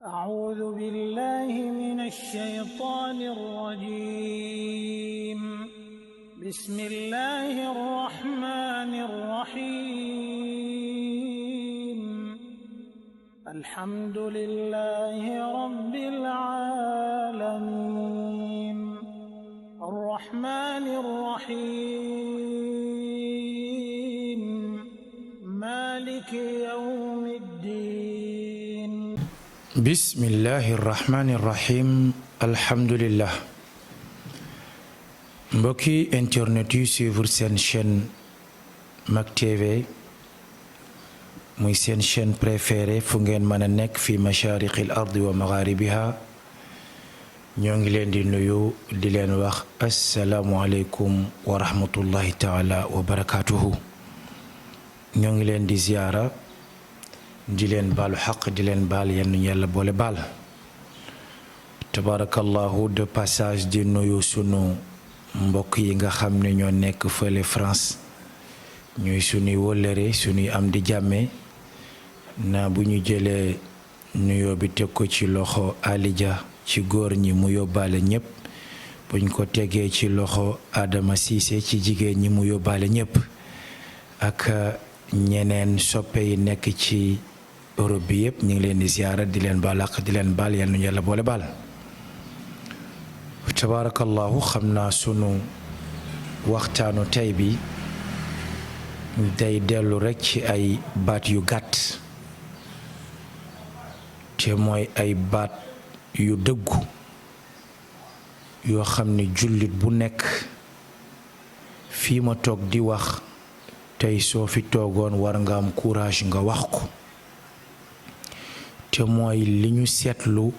أعوذ بالله من الشيطان الرجيم. بسم الله الرحمن الرحيم. الحمد لله رب العالمين. الرحمن الرحيم. مالك يوم الدين. bismillahi irrahmani irrahim. alhamdulillah. mbokki internet yu suivre seen chaîne Mak TV muy seen chaîne préférée fu ngeen mën a nekk fi mashariqi l ardi wa magharibiha ñoo ngi leen di nuyu di leen wax assalaamu aleykum wa rahmatullahi taala wa barakatuhu. ñoo ngi leen di ziyaara di leen baalu xaq di leen baal yenn ñu yàlla boole baal tabarakallahu. de passage di nuyu sunu mbokk yi nga xam ne ñoo nekk fële France ñuy sunuy wëllëre sunuy am di jàmme na bu ñu jëlee nuyoo bi teg ko ci loxo Alija ci góor ñi mu yóbbaale ñépp, buñ ko tegee ci loxo Adama Cissé ci jigéen ñi mu yóbbaale ñépp, ak ñeneen soppe yi nekk ci Europe bi yëpp ñu ngi leen di ziyaara di leen baal ak di leen baal yal na yàlla boole baal tabarakallahu. xam naa sunu waxtaanu tey bi day dellu rekk ci ay baat yu gàtt te mooy ay baat yu dëggu yoo xam ne jullit bu nekk fii ma toog di wax tey soo fi toogoon war nga am courage nga wax ko, te mooy li ñu seetlu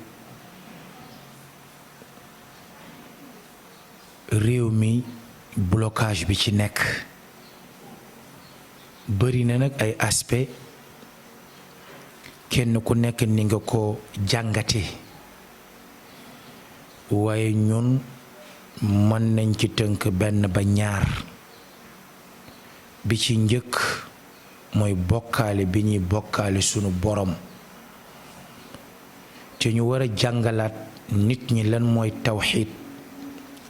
réew mi blocage bi ci nekk bari na nag ay aspect, kenn ku nekk ni nga ko jàngate, waaye ñun mën nañ ci tënk benn ba ñaar. bi ci njëkk mooy bokkaale bi ñuy bokkaale sunu borom, te ñu war a jàngalaat nit ñi lan mooy tawxiid,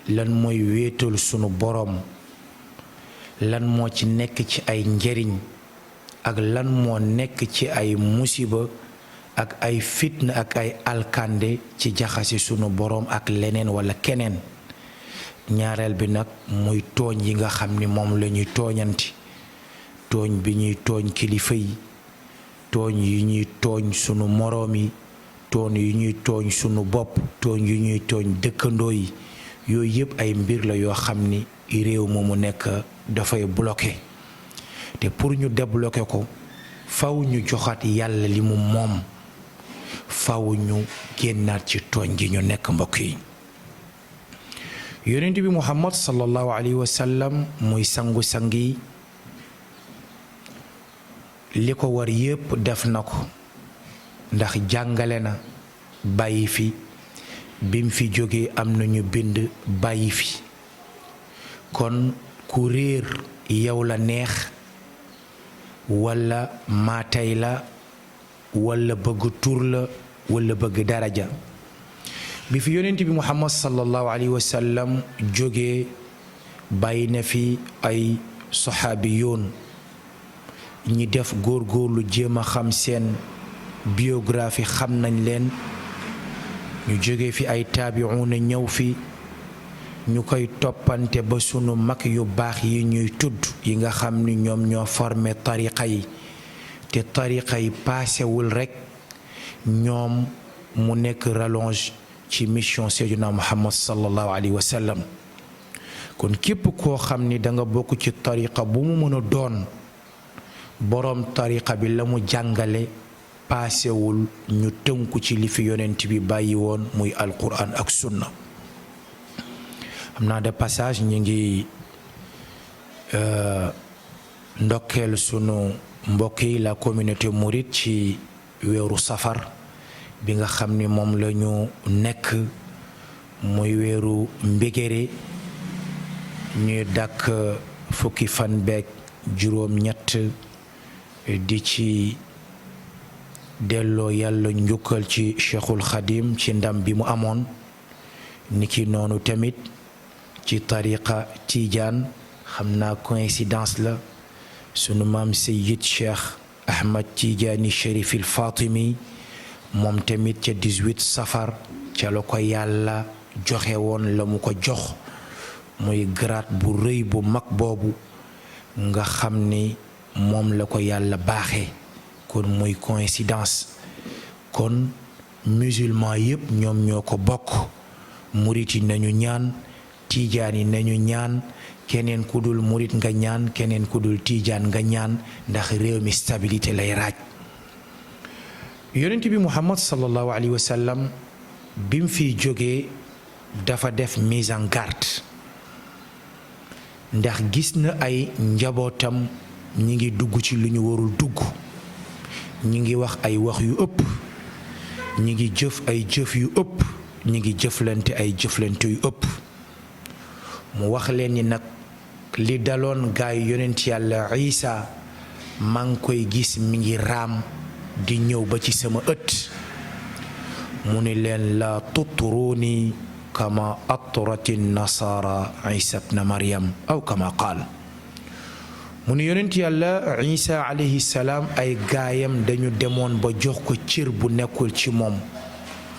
lan mooy wéetal sunu borom, lan moo ci nekk ci ay njariñ ak lan moo nekk ci ay musiba ak ay fitna ak ay alkande ci jaxase sunu borom ak leneen walla keneen. ñaareel bi nag muy tooñ yi nga xam ni moom la ñuy tooñanti, tooñ bi ñuy tooñ kilifa yi, tooñ yi ñuy tooñ sunu moroom yi, tooñ yi ñuy tooñ sunu bopp, tooñ yi ñuy tooñ dëkkandoo yi. yooyu yëpp ay mbir la yoo xam ni réew moomu nekk dafay bloqué, te pour ñu débloqué ko faw ñu joxaat yàlla li mu moom, faw ñu génnaat ci tooñ gi ñu nekk. mbokk yi, yonent bi Muhammad sallallahu alayhi wa sallam muy sangu-sang yi, li ko war yépp def na ko, ndax jàngale na bàyyi fi, bim fi jógee am nañu bind bàyyi fi. kon ku réer yow la neex, walla maatay la, walla bëgg tur la, walla bëgg daraja. bi fi yonent bi Muhammad sallallahu alayhi wa sallam jógee bàyyi na fi ay saxaabiyoon, ñi def góorgóorlu jéem a xam seen biographie xam nañ leen. ñu jóge fi ay taabi'uuna ñëw fi, ñu koy toppante ba sunu mag yu baax yi ñuy tudd yi nga xam ni ñoom ñoo formé tariqa yi, te tariqa yi paasewul rekk ñoom mu nekk rallonge ci mission Seydina Muhammad sallallahu alayhi wa sallam. kon képp koo xam ni danga bokk ci tariqa bu mu mën a doon, boroom tariqa bi la mu jàngale paasewul ñu tënku ci li fi yonent bi bàyyi woon muy alquran ak sunna. am naa de passage ñu ngi ndokkeel sunu mbokk yi la communauté mouride ci weeru safar bi nga xam ni moom la ñu nekk, muy weeru mbégéré, ñuy dàkk fukki fan beeg juróom ñett di ci delloo yàlla njukkal ci Cheikhul Xadim ci ndam bi mu amoon niki noonu tamit ci tariqa Tijaan xam naa coïncidence la sunu maam Seyyid Cheikh Ahmad Tijaani Cherif il Fatimi moom tamit ca 18 safar ca la ko yàlla joxe woon la mu ko jox muy grade bu rëy bu mag boobu nga xam ni moom la ko yàlla baaxee kon muy coïncidence kon musulman yépp ñoom ñoo ko bokk murit yi nañu ñaan tiijaan yi nañu ñaan keneen ku dul murit nga ñaan keneen ku dul tiijaan nga ñaan ndax réew mi stabilité lay raaj yonent bi Muhammad sallallahu alayhi wa sallam bi mu fiy jógee dafa def mise en garde ndax gis na ay njabootam ñi ngi dugg ci lu ñu warul dugg ñi ngi wax ay wax yu ëpp ñi ngi jëf ay jëf yu ëpp ñi ngi jëflante ay jëflante yu ëpp mu wax leen ni nag li daloon gaay yonent yàlla Isa maa ngi koy gis mi ngi raam di ñëw ba ci sama ëtt mu ni leen la tutruni kama atrati nasara Isa ibn Maryam aw kama qaal mu ni yonent yàlla Isa alayhi salaam ay gaayam dañu demoon ba jox ko cër bu nekkul ci moom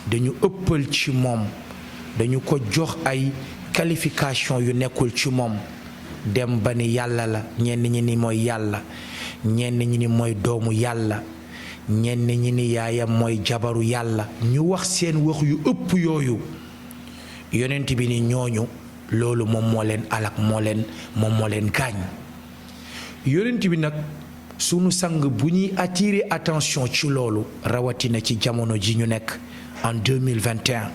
dañu ëppal ci moom dañu ko jox ay qualification yu nekkul ci moom dem ba ni yàlla la ñenn ñi ni mooy yàlla ñenn ñi ni mooy doomu yàlla ñenn ñi ni yaayam mooy jabaru yàlla ñu wax seen wax yu ëpp yooyu yonent bi ni ñooñu loolu moom moo leen alak moom moo leen gaañ yonent bi nag sunu sang bu ñuy attirer attention ci loolu rawatina ci jamono ji ñu nekk en 2021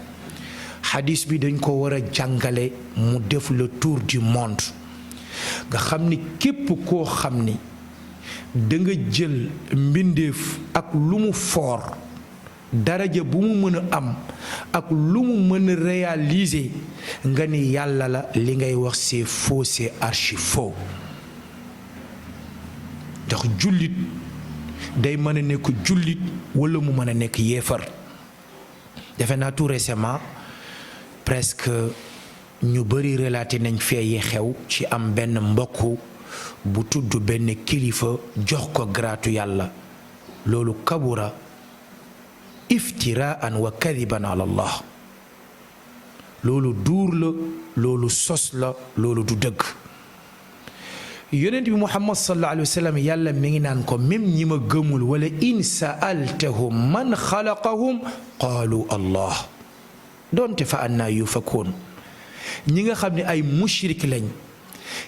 hadis bi dañ ko war a jàngale mu def le tour du monde nga xam ni képp koo xam ni da nga jël mbindeef ak lu mu foor daraja bu mu mën a am ak lu mu mën a réaliser nga ni yàlla la li ngay wax c'est faux c'est archi faux ndax jullit day mën a nekk jullit wala mu mën a nekk yéefar defe naa tout récemment presque ñu bari relaté nañ fee yi xew ci am benn mbokk bu tudd benn kilifa jox ko gratu yàlla loolu kabura iftiraan wa kadiban ala Allah loolu duur la loolu sos la loolu du dëgg yonent bi Muhammad sallallahu alayhi wa sallam yàlla mi ngi naan ko même ñi ma gëmul wala in sa'altahum man xalaqahum qaalu Allah doonte fa annaa yufakuun ñi nga xam ne ay mushrik lañ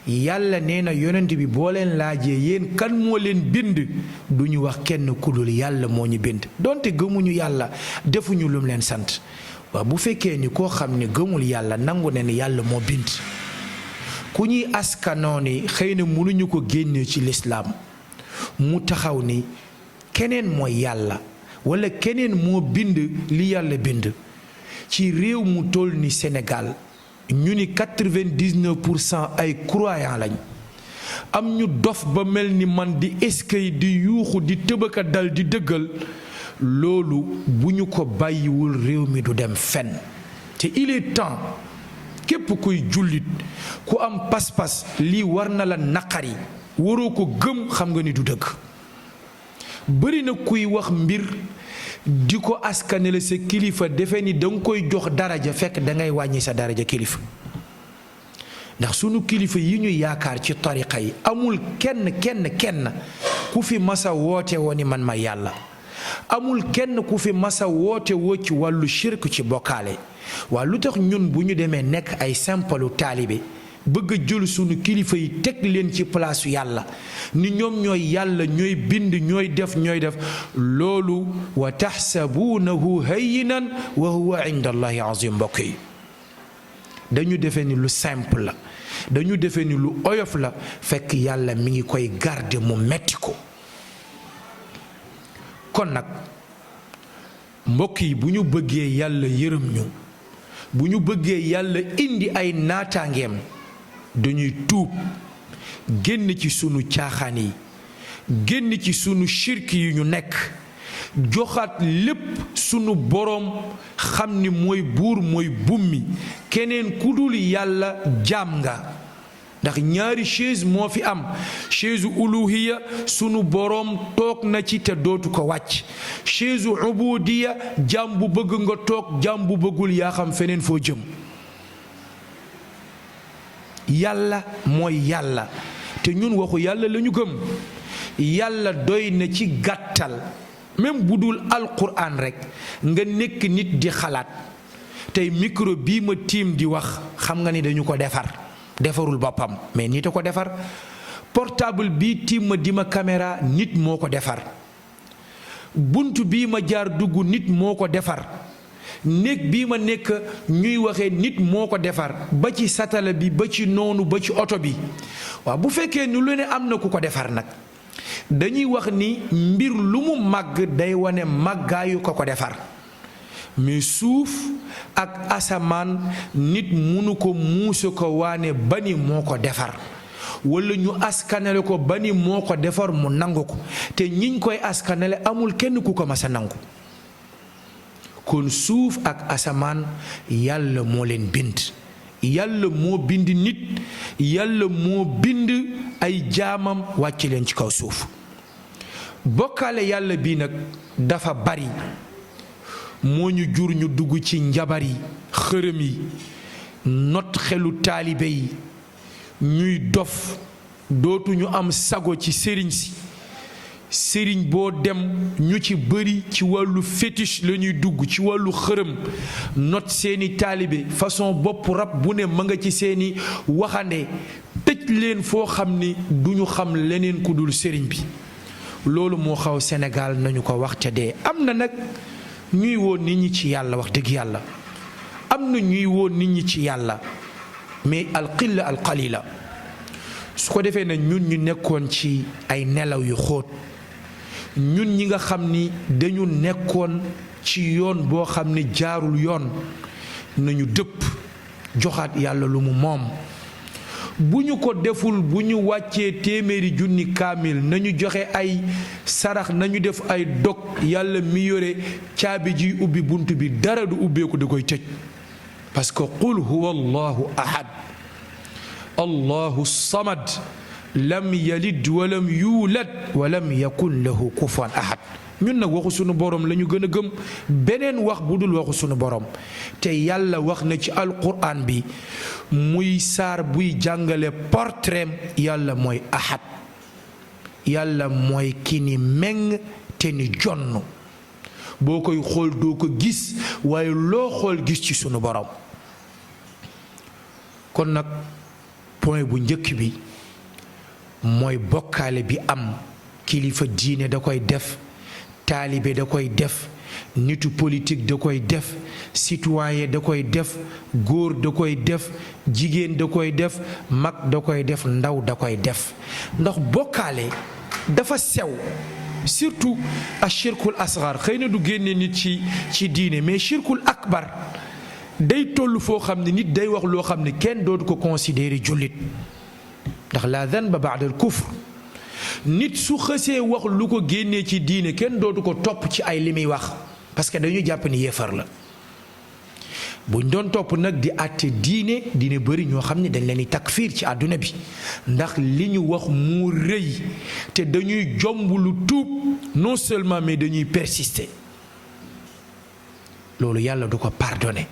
yàlla nee na yonent bi boo leen laajee yéen kan moo leen bind du ñu wax kenn ku dul yàlla moo ñu bind doonte gëmuñu yàlla defuñu lum leen sant waaw bu fekkee ni koo xam ne gëmul yàlla nangu ne ni yàlla moo bind ku ñuy askanoo ni xëy na mënuñu ko génnee ci lislaam mu taxaw ni keneen mooy yàlla wala keneen moo bind li yàlla bind ci réew mu toll ni Sénégal ñu ni 99% ay croyants lañ am ñu dof ba mel ni man di eskay di yuuxu di tëbaka dal di dëggal loolu bu ñu ko bàyyiwul réew mi du dem fenn te il est temps képp kuy jullit ku am pas-pas lii war na la naqari waroo ko gëm xam nga ni du dëgg bari na kuy wax mbir di ko askanele sa kilifa defe ni danga koy jox daraja fekk dangay wàññi sa daraja kilifa ndax sunu kilifa yi ñu yaakaar ci tariqa yi amul kenn ku fi masa woote woo ni man ma yàlla amul kenn ku fi masa woote woo ci wàllu shirk ci bokkaale waa lu tax ñun bu ñu demee nekk ay simple taalibe bëgg a jël sunu kilifa yi teg leen ci place yàlla ni ñoom ñooy yàlla ñooy bind ñooy def loolu wa taxsabuunahu hayyinan wa huwa inda allahi azim mbokk yi dañu defee ni lu simple la dañu defee ni lu oyof la fekk yàlla mi ngi koy garder mu metti ko kon nag mbokk yi bu ñu bëggee yàlla yërëm ñu bu ñu bëggee yàlla indi ay naataangeem dañuy tuub génn ci sunu caaxaan yi génn ci sunu shirk yi ñu nekk joxaat lépp sunu boroom xam ni mooy buur mooy bummi keneen ku dul yàlla jaam nga ndax ñaari chaise moo fi am chaise uluhiya sunu boroom toog na ci te dootu ko wàcc chaise ubudiya jaam bu bëgg nga toog jaam bu bëggul yaa xam feneen foo jëm yàlla mooy yàlla te ñun waxu yàlla lañu gëm yàlla doy na ci gàttal même bu dul alquran rekk nga nekk nit di xalaat tey micro bii ma tiim di wax xam nga ni dañu ko defarul boppam mais nit a ko defar portable bii tiim ma di ma caméra nit moo ko defar bunt bii ma jaar dugg nit moo ko defar néeg bii ma nekk ñuy waxee nit moo ko defar ba ci satala bi ba ci noonu ba ci oto bi waaw bu fekkee ni lu ne am na ku ko defar nag dañuy wax ni mbir lu mu màgg day wane màggaayu ko defar mais suuf ak asamaan nit munu ko muusa ko waane ba ni moo ko defar wala ñu askanale ko ba ni moo ko defar mu nangu ko te ñiñ koy askanale amul kenn ku ko mas a nangu kon suuf ak asamaan yàlla moo leen bind yàlla moo bind nit yàlla moo bind ay jaamam wàcc leen ci kaw suuf bokkaale yàlla bii nag dafa bari moo ñu jur ñu dugg ci njabar yi xërëm yi not xelu taalibe yi ñuy dof dootuñu am sago ci sëriñ si sëriñ boo dem ñu ci bëri ci wàllu fétiche la ñuy dugg ci wàllu xërëm not seeni taalibe façon bopp rab bu ne ma nga ci seeni waxande tëj leen foo xam ni duñu xam leneen ku dul sëriñ bi loolu moo xaw Sénégal nañu ko wax te dee am na nag ñuy woon nit ñi ci yàlla wax dëgg yàlla am na ñuy woon nit ñi ci yàlla mais alqilla alqalila su ko defee na ñun ñu nekkoon ci ay nelaw yu xóot ñun ñi nga xam ni dañu nekkoon ci yoon boo xam ni jaarul yoon nañu dëpp joxaat yàlla lu mu moom bu ñu ko deful bu ñu wàccee téeméeri junni kaamil nañu joxe ay sarax nañu def ay dog yàlla mi yore caabi ji ubbi bunt bi dara du ubbeeku da koy tëj parce que qul huwa allahu ahad allahu samad lam yalid walam yuulad walam yakun lahu kufuwan ahad ñun nag waxu sunu borom la ñu gën a gëm beneen wax bu dul waxu sunu borom te yàlla wax na ci alquran bi muy saar buy jàngale portrait yàlla mooy ahad yàlla mooy ki ni meng te ni jonn boo koy xool doo ko gis waaye loo xool gis ci sunu borom kon nag point bu njëkk bi mooy bokkaale bi am kilifa diine da koy def taalibe da koy def nitu politique da koy def citoyen da koy def góor da koy def jigéen da koy def mag da koy def ndaw da koy def ndax bokkaale dafa sew surtout a shirkul asgar xëy na du génne nit ci diine mais shirkul akbar day toll foo xam ne nit day wax loo xam ne kenn dootu ko considérer jullit ndax la danba ba'da al kufr nit su xësee wax lu ko génnee ci diine kenn dootu ko topp ci ay li muy wax parce que dañu jàpp ni yéefar la buñ doon topp nag di àtte diine bëri ñoo xam ne dañ leen di takfiir ci àdduna bi ndax li ñu wax mu rëy te dañuy jomb lu tuub non seulement mais dañuy persister loolu yàlla du ko pardonner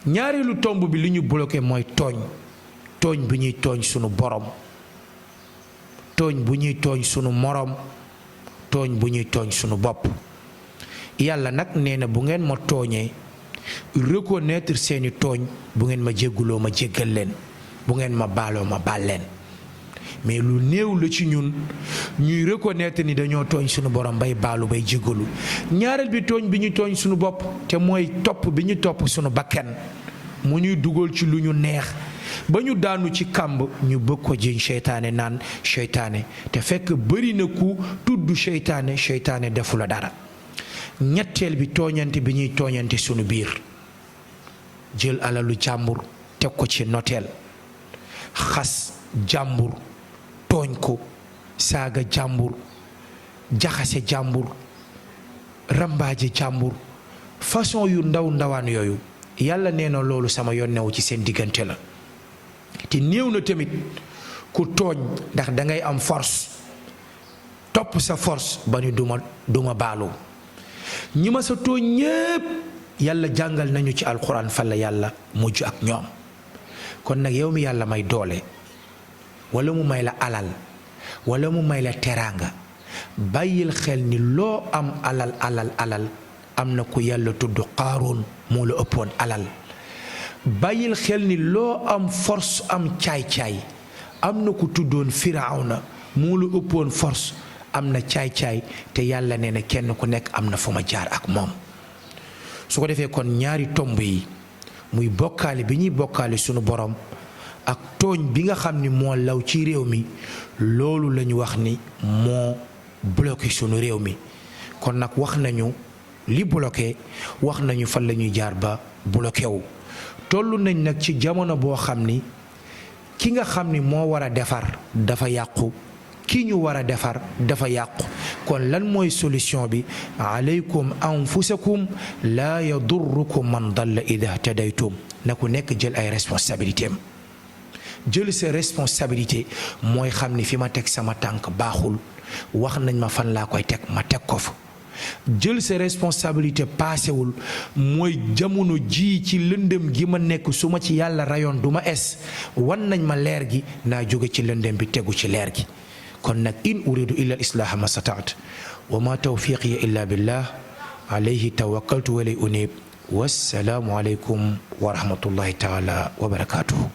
ñaareelu tomb bi li ñu bloqué mooy tooñ bu ñuy tooñ sunu borom tooñ bu ñuy tooñ sunu moroom tooñ bu ñuy tooñ sunu bopp yàlla nag nee na bu ngeen ma tooñee reconnaître seeni tooñ bu ngeen ma jégguloo ma jéggal leen bu ngeen ma baaloo ma baal leen mais lu néew la ci ñun ñuy reconnaître ni dañoo tooñ sunu borom bay baalu bay jéggalu ñaareel bi tooñ bi ñuy tooñ sunu bopp te mooy topp bi ñu topp sunu bakkan mu ñuy dugal ci lu ñu neex ba ñu daanu ci kàmb ñu bëgg ko jiñ seytaane naan seytaane te fekk bëri na ku tudd seytaane defu la dara ñetteel bi tooñante bi ñuy tooñante sunu biir jël alalu jàmbur teg ko ci noteel xas jàmbur tooñ ko saaga jàmbur jaxase jàmbur rambaaji càmbur façon yu ndaw ndawaan yooyu yàlla nee na loolu sama yoon newu ci seen diggante la. te néew na tamit ku tooñ ndax dangay am force topp sa force ba ñu duma baalu ñi ma sa tooñ ñépp yàlla jàngal nañu ci alxuraan fan la yàlla mujj ak ñoom. kon nag yow mi yàlla may doole wala mu may la alal wala mu may la teraanga bàyyil xel ni loo am alal am na ku yàlla tudd Qaaruun moo la ëppoon alal. bàyyil xel ni loo am force am caay-caay am na ku tuddoon Firawna moo la ëppoon force am na caay-caay te yàlla nee na kenn ku nekk am na fu ma jaar ak moom. su ko defee kon ñaari tomb yi muy bokkaale bi ñuy bokkaale sunu borom ak tooñ bi nga xam ni moo law ci réew mi loolu lañu wax ni moo bloqué sunu réew mi. kon nag wax nañu li bloqué wax nañu fan la ñuy jaar ba bloqué wu. tollu nañ nag ci jamono boo xam ni ki nga xam ni moo war a defar dafa yàqu ki ñu war a defar dafa yàqu. kon lan mooy solution bi alaykum anfusakum laa yadurrukum man dalla ida htadaytum na ku nekk jël ay responsabilité am jël sa responsabilité mooy xam ni fi ma teg sama tànk baaxul wax nañ ma fan laa koy teg ma teg ko fa. jël sa responsabilité paasewul mooy jamono ji ci lëndëm gi ma nekk su ma ci yàlla rayoon du ma es wan nañ ma leer gi naa jóge ci lëndëm bi tegu ci leer gi. kon nag in uridu illa al islaaha ma stataat wa ma tawfiqiya illa billah alayhi tawakkaltu wa ilayhi unib wassalaamu alaykum wa rahmatullahi taala wa barakatuhu.